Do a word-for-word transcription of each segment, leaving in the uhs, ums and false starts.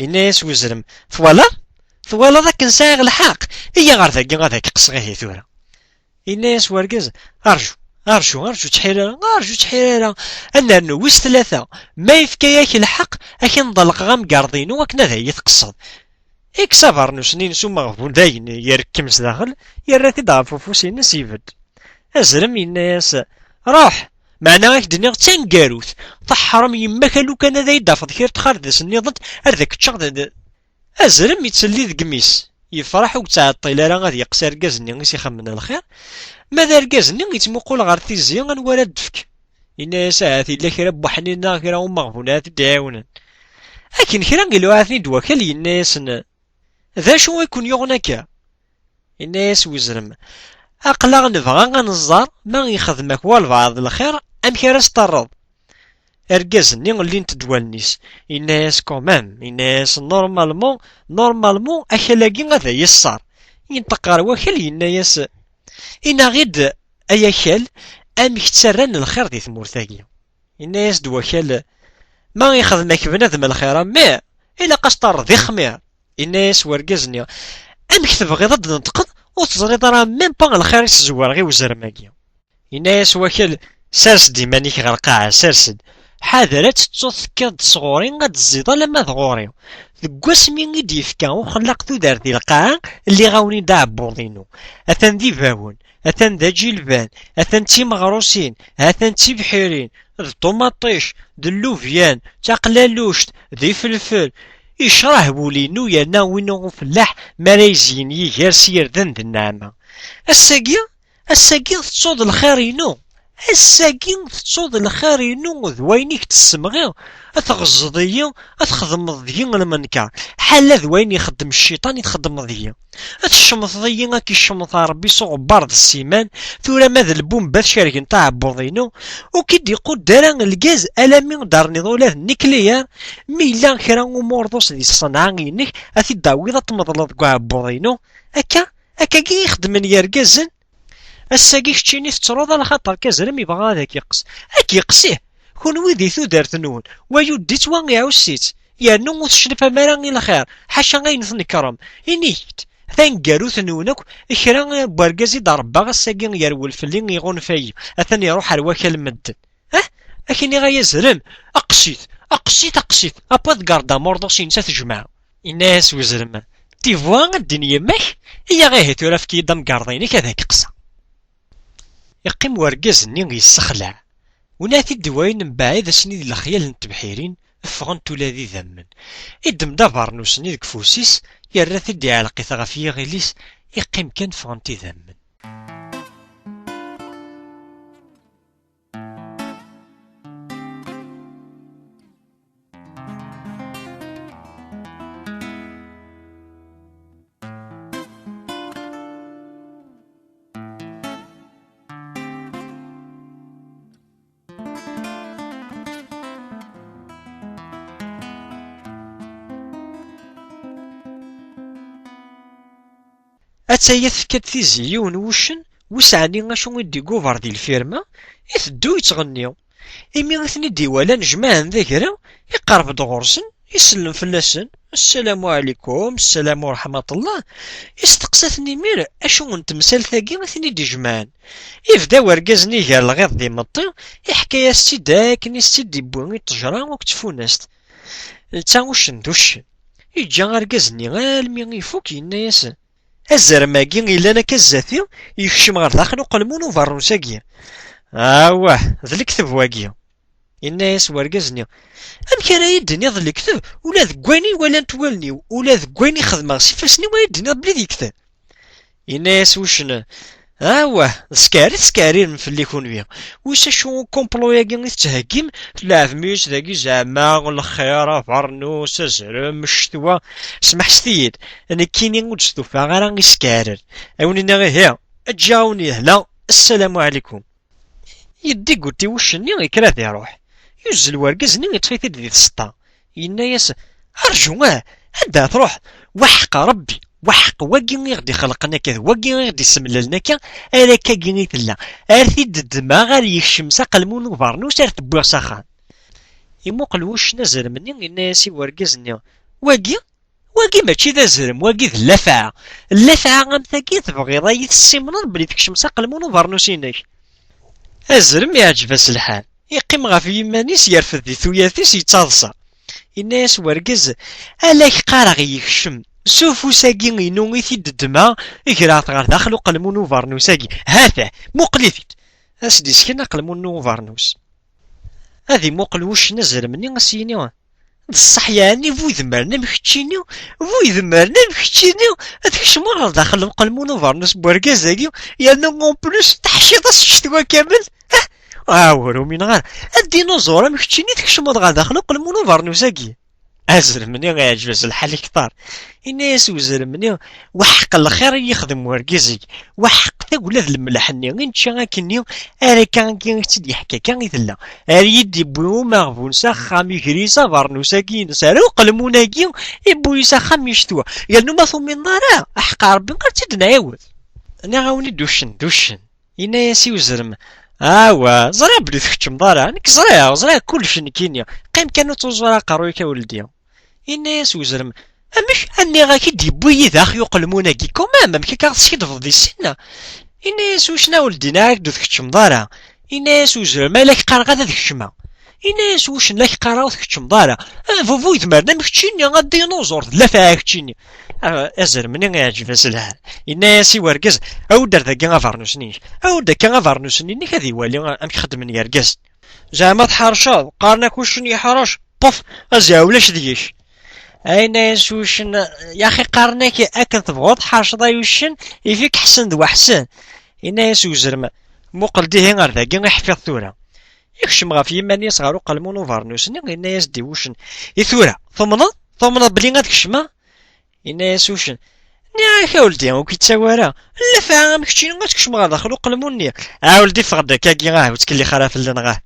Yenna-yas wezrem: "Twalaḍ? Twalaḍ akken sɛiɣ lḥeqq? Iyya ɣer dagi ad ak-qqseɣ ihi tura." Yenna-yas wergaz: "Arju, arju, arju, ttḥir ara, arju, ttḥir ara. Ad nernu wis tlata. Ma yefka-yak lḥeqq, ad k-nḍelqeɣ amgarḍ-inu akken ad iyi-tqesseḍ." Ikkes abernus-nni-ines umeɣbun dayen, yerkem sdaxel, yerra-t-id ɣef ufus-ines, ibedd. Azrem yenna-yas: "Ruḥ, meɛna ad k-d-iniɣ d taneggarut, teḥrem yemma-k a lukan ad ay-d-tafeḍ kra n txardas-nniḍen ad ak-ččeɣ d." Azrem ittelli deg imi-s, yefreḥ ur yettɛeṭṭil ara ad yeqqes argaz-nni i s-ixemmen lxir, ma d argaz-nni yettmuqul ɣer tizi anwa ara d-tefk. Yenna-yas: "Ahat yella kra n weḥnin neɣ kra n umeɣbun ara t-id-iɛiwnen." Akken kra iluɛa-ten-id wakal, yenna-yasen: "D acu i ken-yuɣen akka?" Yenna-yas wezrem: "Aql-aɣ nebɣa ad nẓer ma ixdem-ak walbeɛḍ lxir, amek ara s-terreḍ?" Argaz-nni llint-d wallen-is, yenna-yas: "Quand même", yenna-yas: "Normalement, normalement akal-agi ad iyi-sser." Yenṭeq ɣer wakal, yenna-yas: "Inaɣ-id ay akal, amek ttarran lxir di tmurt-agi?" Yenna-yas-d wakal: "Ma ixdem-ak bnadem lxir a mmi, ilaq ad s-terreḍ ixmir." Yenna-yas wergaz-nni: "Amek tebɣiḍ ad d-neṭqeḍ ur teẓriḍ ara même pas lxir i s-zewreɣ i wezrem-agi?" Yenna-yas wakal: "Sers-d iman-ik ɣer lqaɛa, sers-d. Ḥader ad tettuḍ tekkiḍ-d sɣur-i, ad d-tezziḍ alamma d ɣur-i. Deg wasmi i d-yefka uxellaq tudert di lqaɛa, lliɣ-awen-id aɛebbuḍ-inu. Atan d ibawen, atan d aǧilban, atan d timeɣrusin, atan d tibḥirin, d ṭumaṭic, d llubyan, d taqlaluct, d ifelfel. Icrah wul-inu yerna win ufellaḥ mi ara yezyen yiger s yirden d nneɛma. Ass-agi, ass-agi tettuḍ lxir-inu. Ass-agi tettuḍ lxir-inu d wayen i k-d-ssemɣiɣ. Ad tɣeẓẓeḍ-iyi, ad txedmeḍ deg-i lmenker. Ḥala d wayen ixeddem cciṭan i txeddmeḍ deg-i. Ad tcemteḍ-iyi ad k-icemmeḍ Ṛebbi s uɣebbar d ssiman, tura ma d lbumba tcergent aɛebbuḍ-inu, ur k-id-iqudd ara lgaz alammi d-terniḍ ula d nnikliyar, mi yella kra umurḍus di ṣṣenɛa-inek, ad t-id-tawiḍ ad t-tmeḍleḍ deg uɛebbuḍ-inu. Akka, akkagi i xeddmen yergazen. Ass-agi keččini tettruḍ, alaxaṭer Kazrem yebɣa ad ak-yeqqes. Ad k-yeqqes ih! Kunwi di tudert-nwen, wa yuddi-tt, wa iɛuss-itt. Yernu ur tecnifem ara i lxir, ḥaca ayen tnekrem. Init-d, taneggarut-nwen akk, kra n wergaz i d-rebbaɣ ass-agi yerwel fell-i, iɣunfa-yi, atan iruḥ ar wakal medden. Ah, ad k-iniɣ ay azrem, aqes-it, aqes-it, aqes-it, après tgerrdeḍ amurḍus-ines ad t-jemɛeɣ. Yenna-yas wezrem: "Tibuha ad d-tini yemma-k, iyya ihi tura efk-iyi-d amgerḍ-inek ad ak-qqseɣ." Iqqim wergaz-nni yessexlaɛ, win ara t-id-iwayen mbeɛd ass-nni di lexyal n tebḥirin, ffɣent ula d idammen. Iddem-d abernus-nni deg ufus-is, yerra-t-id iɛelleq-it ɣef yiɣil-is, iqqim kan ffɣent idammen. Attaya tefka-d tizi yiwen wuccen, wis ɛni acu i d-iguber di lfirma, iteddu yettɣenni. Imi i ten-id-iwala jemɛen d agra, iqerreb-d ɣur-sen, isellem fell-asen: "Ssalamu ɛlikum, ssalamu ṛeḥmaṭullah." Isteqsa-ten imir acu n temsalt-agi i ten-id-ijemɛen. Ibda wergaz-nni gar lɣiḍ d imeṭṭi, iḥka-yas-tt-id akken i s-tt-id-iwwi i ṭṭejra akked tfunast. Netta uccen d uccen. Iǧǧa argaz-nni almi ifuk, yenna-yas: "Azrem-agi yellan akka zdat-i, yekcem ɣer daxel uqelmun ubernus-agi. Awah, d lekteb wagi." Yenna-yas wergaz-nni: "Amek ara yi-d-tiniḍ d lekteb, ula deg wayen i walant wallen-iw, ula deg wayen i xedmeɣ s ifassen-iw, ara yi-d-tiniḍ belli d lekteb?" Yenna-yas wuccen: "Awah, d skarit skarirem fell-i kunwi. Wiss acu ukomplu-agi i tettheggim? Tleɛbem-iyi-tt dagi zeɛma lxir, abernus, azrem, ccetwa. Smeḥset-iyi-d, nekkini ur d-stufaɣ ara i skarir. Awen-iniɣ ihi, eǧǧ-aɣ-awen yehla, ssalamu ɛlikum." Yeddigguti wuccen-nni, yekker ad iruḥ. Yuzzel wergaz-nni, yeṭṭef-it-id di tseṭṭa. Yenna-yas: "Rju, ah, anda ad truḥeḍ? Waḥeq Rebbi, waḥeq wagi i ɣ-d-ixelqen akka d wagi i ɣ-d-isemlalen akka, ar akkagi i tella. Ar t-id-ddmeɣ, ar yekcem s aqelmun ubernus, ar t-wwiɣ s axxam." Imuqel wuccen azrem-nni, yenna-yas i wergaz-nni: Wagi, wagi mačči d azrem, wagi d llafɛa. Llafɛa am tagi tebɣiḍ ad yi-tessimneḍ belli tkecmeḍ s aqelmun ubernus-inek. Azrem iɛǧeb-as lḥal, yeqqim ɣef yiman-is, yerfed di tuyat-is, yettaḍsa. Yenna-yas wergaz: "Ala k-qqareɣ yekcem, s ufus-agi-inu i t-id-ddmeɣ, greɣ-t ɣer daxel uqelmun ubernus-agi. Hata, muqel-it-id." Ad s-d-isken aqelmun n ubernus. Ad imuqel wuccen azrem-nni, ad s-yini: "D ṣṣeḥ yeɛni bu idemmaren am keččini, bu idemmaren am keččini, ad tkecmeḍ ɣer daxel uqelmun ubernus n wergaz-agi, yerna en plus teḥciḍ-as ccetwa kamel? Ah, ah, ur umineɣ ara. Ad dinuẓur am keččini tkecmeḍ ɣer daxel uqelmun ubernus-agi?" Azrem-nni iɛǧeb-as lḥal kter. Yenna-yas uzrem-nni: "Weḥq lxir i yexdem wergaz-agi, weḥq tagella d lemleḥ-nni i nečča akkenni, ar akka-agi i tt-id-yeḥka akka i tella. Ar yi-d-iwwi umeɣbun s axxam, iger-iyi s abernus-agi-ines, ar uqelmun-agi iwwi-yi s axxam mi ccetwa. Yernu ma tumineḍ ara, aḥeqq Rebbi ar tt-id-nɛiwed." Nniɣ-awen-id uccen d uccen. Yenna-yas i uzrem: "Awa, ẓriɣ belli tkeččmeḍ ara, nekk ẓriɣ, ẓriɣ kullec nekkini. Qqim kan ur ttuẓur aqerruy-ik a weldi." Yenna-yas uzrem: "Amek? Nniɣ-ak-id yewwi-yi daxel uqelmun-agi, quand même, amek akka ɣ-teskiddbeḍ di sin?" Yenna-yas uccen: "A weldi, nniɣ-ak-d ur tkeččmeḍ ara." Yenna-yas uzrem: "Ma la k-qqareɣ ad kecmeɣ." Yenna-yas wuccen: "La k-qqareɣ ur tkeččmeḍ ara. A bu bu idemmaren am keččini, ad dinuẓur d llafɛa keččini." Ah, azrem-nni iɛǧeb-as lḥal. Yenna-yas i wergaz: "Awi-d ar dagi abernus-nni-inek. Awi-d akka abernus-nni-inek ad iwali amek xeddmen yergazen." "Zeɛma tḥerceḍ? Qqaren-ak uccen yeḥrec. Ṭṭef, a ziɛ ulac deg-k." Yenna-yas wuccen: "Yaxi qqaren-ak akken tebɣuḍ tḥerceḍ ay uccen, yif-ik ḥsen d waḥsen." Yenna-yas uzrem: "Muqel-d ihi ar dagi i ḥfiḍ tura." Yekcem ɣef yiman-is ɣer uqelmun ubernus-nni, yenna-yas-d i wuccen: "I tura, tumneḍ? Tumneḍ belli ad kecmeɣ?" Yenna-yas uccen: "Nniɣ-ak a weldi, ur k-yettawi ara. Llafɛa am keččini ad tkecmeḍ ɣer daxel uqelmun-nni. A weldi, ffeɣ-d akkagi, ah, ur ttkellix ara fell-aneɣ, ah."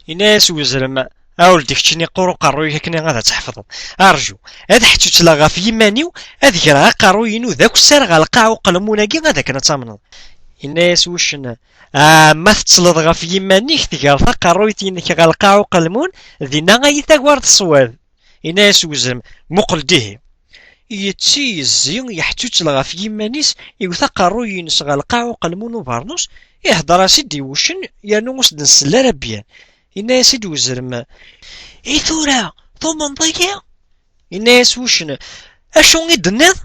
Yenna-yas uzrem: "A weldi, keččini qqur uqerruy-ik akken ad tḥefḍeḍ. Arju, ad ḥettutleɣ ɣef yiman-iw, ad greɣ aqerruy-inu d akessar ɣer lqaɛ uqelmun-agi, ad akken ad tamneḍ." Yenna-yas wuccen: "Ah, ma tettleḍ ɣef yiman-ik, tger taqerruyt-inek ɣer lqaɛ uqelmun, dinna ad yi-tagareḍ ṣṣwab." Yenna-yas uzrem: "Muqel-d ihi." Yetti yezzi, yeḥtuttel ɣef yiman-is, iwet aqerruy-ines ɣer lqaɛ uqelmun ubernus, ihder-as-id i wuccen, yernu ur s-d-nsell ara byan. Yenna-yas-id uzrem: "I tura, tumneḍ-iyi?" Yenna-yas wuccen: "Acu i d-tenniḍ?"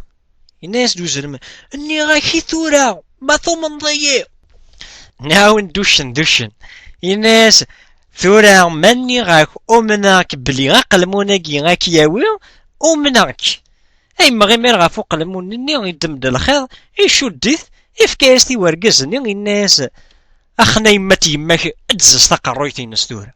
Yenna-yas-d uzrem: "Nniɣ-ak i tura, ma tumneḍ-iyi." Nɛawen d uccen d uccen. Yenna-yas: "Tura ma nniɣ-ak umneɣ-k belli aqelmun-agi ad k-yawi, umneɣ-k." Ay imɣi imir ɣef uqelmun-nni, iddem-d lxiḍ, icudd-it, ifka-yas-t i wergaz-nni, yenna-yas: "Axen a yemma-t yemma-k, ddez-as taqerruyt-ines tura."